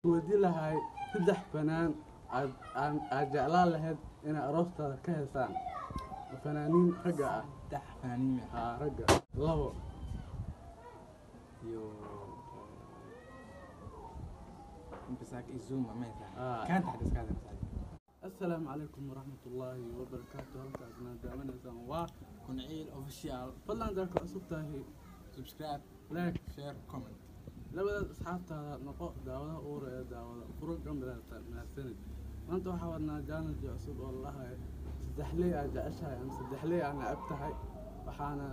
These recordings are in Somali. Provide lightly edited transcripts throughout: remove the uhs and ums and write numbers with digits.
Weydii lahay saddex fanaan aad aad jeclaan lahayd inay aroostaada ka heesaan, fanaaniin ragga ah. Saddex fanaaniin miya? Haa, ragga labo. Iyo Bisaka Izuma maysa? Ah. Kaanta xadis kaada saaxiib. Assalaamu calaykum waraxmatullaahi wabarakaatu. Halkaasna daawanaysaan waa Kunciil Official. Fadlan dalka cusub tahay, subscribe, like, share, comment. Labadaas asxaabtaada noqo daawadaha ugu horeeya daawada furo gambalata. Mahadsanid. Maanta waxaa wadnaa challenge cusub oo lalahayo saddexley aad jeceshahay ama saddexley aad neceb tahay. Waxaana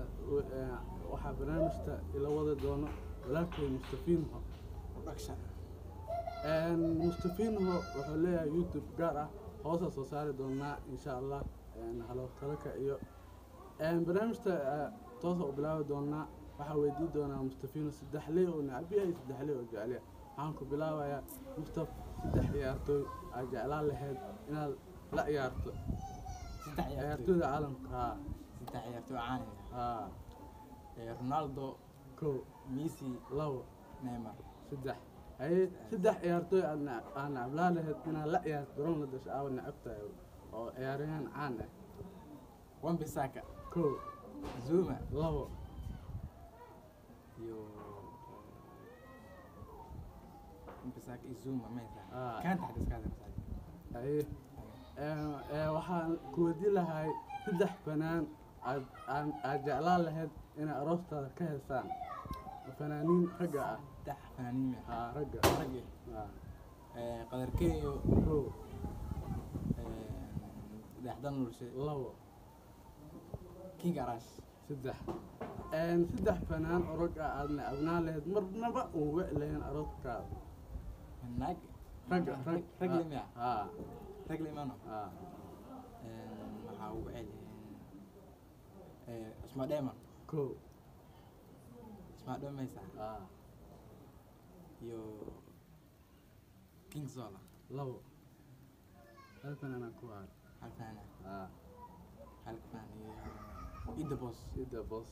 waxaa barnaamijta ila wadi doono walaalkay Mustafiinho Production. Mustafiinho wuxuu leeyahay YouTube gaar ah, hoosa soo saari doonaa insha Allah. Halo talaka iyo barnaamijta toosa u bilaabi doonaa. Waxaa weydii doonaa Mustafiino saddexley oo necab yahay iyo saddexley oo jecel yahay. Waxaan ku bilaabayaa Mustaf, saddex ciyaartooy aad jeclaan lahayd inaad la ciyaarto. Saddex ciyaartooy? Ciyaartooyda caalamka, haa. Saddex ciyaartooy caan ah? Haa. Ronaldo. Kow. Messi. Labo. Neymar. Saddex. Haye, saddex ciyaartooy aad aad necblaan lahayd inaad la ciyaarto, garoon la dasho aaba necab tahay oo ciyaaryahan caan ah. Wan Bisaka. Kow. Zuma. Labo. Iyo Bisaka Izuma maysa? Ah. Kaanta xadis kaada saaxiib. Haye, waxaan ku weydii lahay saddex fanaan aad aad jeclaan lahayd inay aroostaada ka heesaan, fanaaniin ragga ah. Saddex fanaaniin miya? Haa, ragga. Ragga. Haa. Qadarkeeyo. Kow. Dayaxdan Nulshe. Labo. King Arash. Saddex. Saddex fanaan oo rag ah aad necbnaan lahayd, marnaba uu wici lahayn arooskaada. Naag? Ragga, rag. Rag lemiya? Haa. Rag lemano. Haa. Waxaa ugu celin Cusmaan Dheeman. Kow. Cusmaan Dheeman maysa? Haa. Iyo King Zola. Labo. Hal fanaanaan ku haray. Hal fanaana? Haa. Hal fanaan iyo Ida Boss. Sida boss.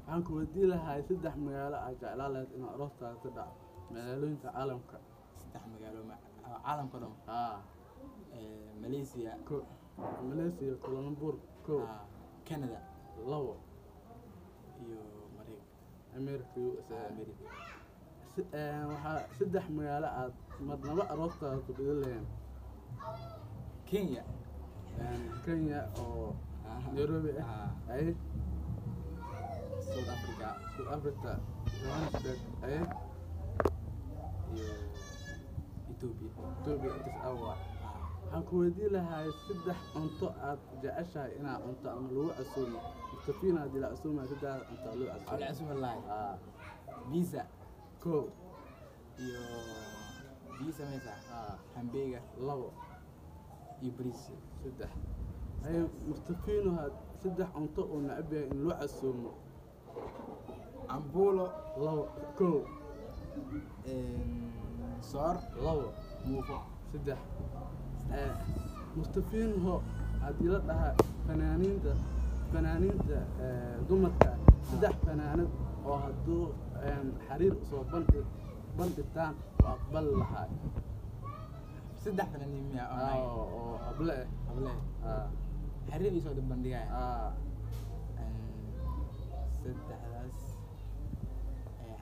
Waxaan ku weydii lahay saddex magaalo aad jeclaan lahayd inuu aroostaada ka dhaco, magaalooyinka caalamka. Saddex magaalo caalamka dhan? Haa. Malaysia. Ko Malaysia, Kuala Lumpur, kow. Canada. Labo. Iyo Mareykan. America, USA. America. Waxaa saddex magaalo aad marnaba aroostaada ku dhigan lahayn. Kenya. Kenya oo Nairobi ah? Aye. South Africa. South Africa, Johannesburg. Aye. Iyo Ethiopia. Ethiopia, Addis Ababa. Waxaan ku weydii lahay saddex cunto aad jeceshahay inaad cunto ama lagu casuumo. Mustafiina haddii la casuumayo, saddex cunto aad lagu casuumo. Wala casuumi lahay. Haa. Pizza. Kow. Iyo pizza maysa? Haa. Hamburger. Labo. Iyo bariis. Saddex. Haye Mustafiino, had saddex cunto uu necab yahay in loo casuumo. Cambuulo. Labo, kow. Soor. Labo. Muufo. Saddex. Mustafiinho, haddii la dhahaa fanaaniinta dumarka, saddex fanaanad oo hadduu xariir usoo bandhigtaan oo aqbali lahaa. Saddex fanaaniin miya oo naag? Oo hable ah. Hable? Haa. Xariir isoo bandhigaya? Haa. Saddexdaas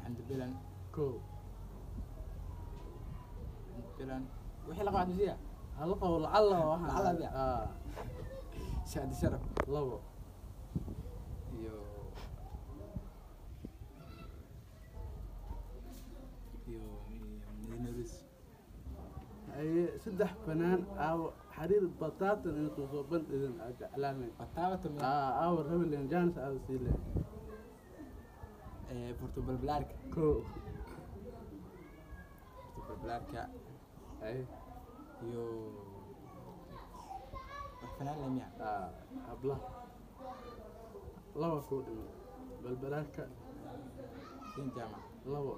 Xamdi Bilan. Kow. Xamdi Bilan wixii la qabaa misiya. Hala qabo lacalla waxaan. Lacalla miya? Haa. Shaadi Sharaf. Labo. Iyo Madiina Ruus. Haye, saddex fanaan aawo xariir bataatan intuu soo bandhigin aad jeclaanayn. Bataabata miya? Haa, aawo rabilen jaanis aawo sii leh. Portugal Blaarka. Kow. Portugal Blaarka. Haye. Iyo wax fanaan le miya? Haa, hablaha laba kuu dhiman. Balbalaarka. Kin Jaamac. Labo.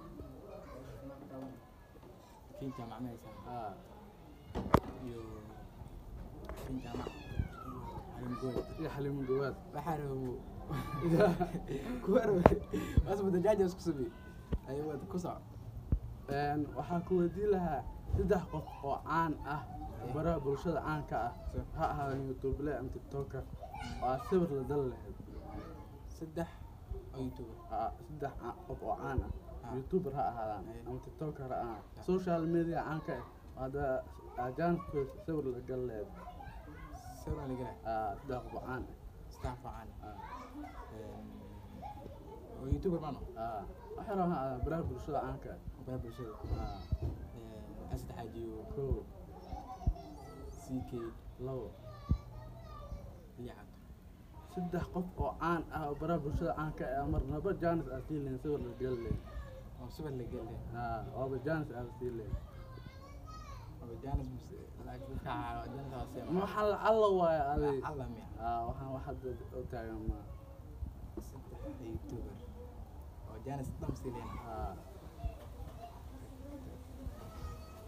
Kin Jaamac maysa? Haa. Iyo Kin Jaamac iyo Xalim Good. Iyo Xaliimo Gowaad. Waxaa rabo kuwa rabo waas mudajaaja isku sabi ayuu wad ku soco. Waxaa ku weydiin lahaa saddex qof oo caan ah, baraha bulshada caanka ah, ha ahaadaan youtube ama tiktoker, oo aad sawir la dal lahayd. Saddex oo youtuber? Saddex qof oo caan ah, youtuber ha ahaadaan ama tiktoker ha ahaadaan, social media caanka ah, hadda ajaan sawir la gal lahayd. Sawir aan la gelaa? Saddex qof oo caan. Saddex qof oo caan ah. Oo youtuber maano? Waxay rabaan ha ahaadaan baraha bulshada caanka ah. Baraha bulshada. Asad Xaajiyo. Kow. CK. Labo. Liicad. Saddex qof oo caan ah oo baraha bulshada caanka ah, marnaba jaanis aad sii lahayn sawir la gali lahayn. Oo sawir la geli. Waaba jaanis aad sii lahayn. Oo jaanis mise lacag dadka jaanis waa sii. Ma waxaan lacalla waaye adi. Alla miya? Waxaan wax hadda u taagan ma. Saddex youtuber oo jaanis dham sii lahayn.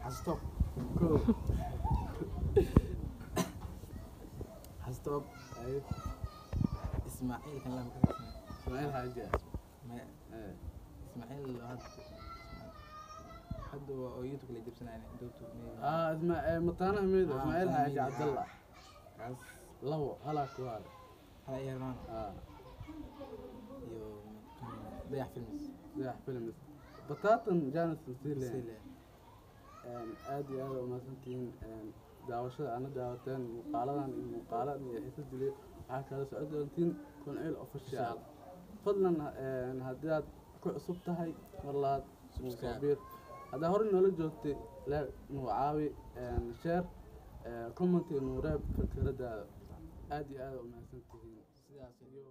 Xastoob. Kow. Xastoob. Ay. Ismaaciil kan lama ka tirsan. Ismaaciil Xaaji. Ma Ismaaciil hadda oo youtube la jibsanayna doobtu. Mataanaha meeda. Ah, Ismaaciil mataanaha Xaaji meeda, Cabdalla. Kaas. Labo halaa ku haray. Hala ciyaarmaan. Iyo Dayax Films. Dayax Films bataatan jaanis sii lahayn. Sii lahayn. Aad iyo aad umahadsantihiin daawashada aana daawateen muuqaaladan iyo muuqaaladan iyo xiisa dilay. Waxaa kala socon doontiin Kuncil Official. Fadlan haddii aad ku cusub tahay mar labaad Subscribe. biir, haddaa hore noola joogtay like nuu caawi, share, comment iyo nuu reeb fikradaada. Aad iyo aad umahadsantihiin. Sidaas iyo.